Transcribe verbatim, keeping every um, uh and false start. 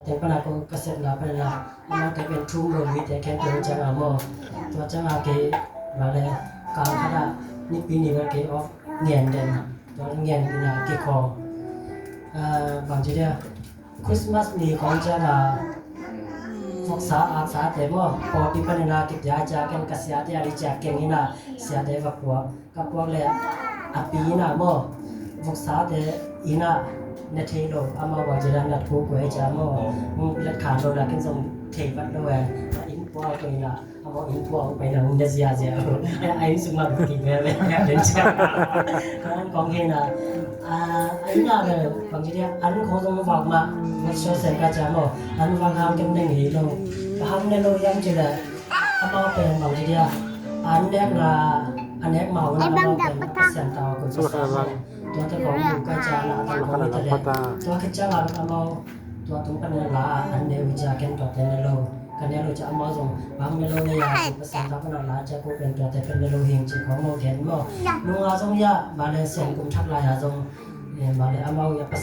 Teng pana ko ka sepna pana la, amaute pen thum lo mite khempeuh cianga maw. Tua cianga kei vale, kang khat ah nipi ni vel kei off ngen den. Tua ngen ina kikhaw. Ah, bang ci dia, Christmas ni khawng cianga voksa aksate maw, pawlpi panin a kipia cia ken ka siate a di cia keng ina siate va puak. Ka puak le a pi ina maw, voksate ina ne thei lo, amau bang ci dia nat kukua cia maw. Let khan lo na ken zong thei vat lo e. A inn puak ko ina, amau inn puak ko ina ne ziazia. A inn sung ma ki veve ka den cia. Kan kong hina. A ina le bang ci dia an ko zong vak ma. Mat so sen ka cia maw. An vak hang ken ne ngei lo. Ka hang ne lo yang ci le. Amau pen bang ci dia, an nekna, an nek mau na amau pen Pasian tau a kun Pasian maw. Tuate khawng mu ka ciana ta khawng ta le. Tua khit cianga amau tua tung pan la an ne uh cia ken tuate ne lo. Ka ne lo cia amau zong bang ne lo ne ya Pasian tau pan la cia ko pen tuate pen ne lo hing ci khawng maw gen maw. Nunga zong ya ba le Sian kum thak lai a zong ba le amau ya Pasian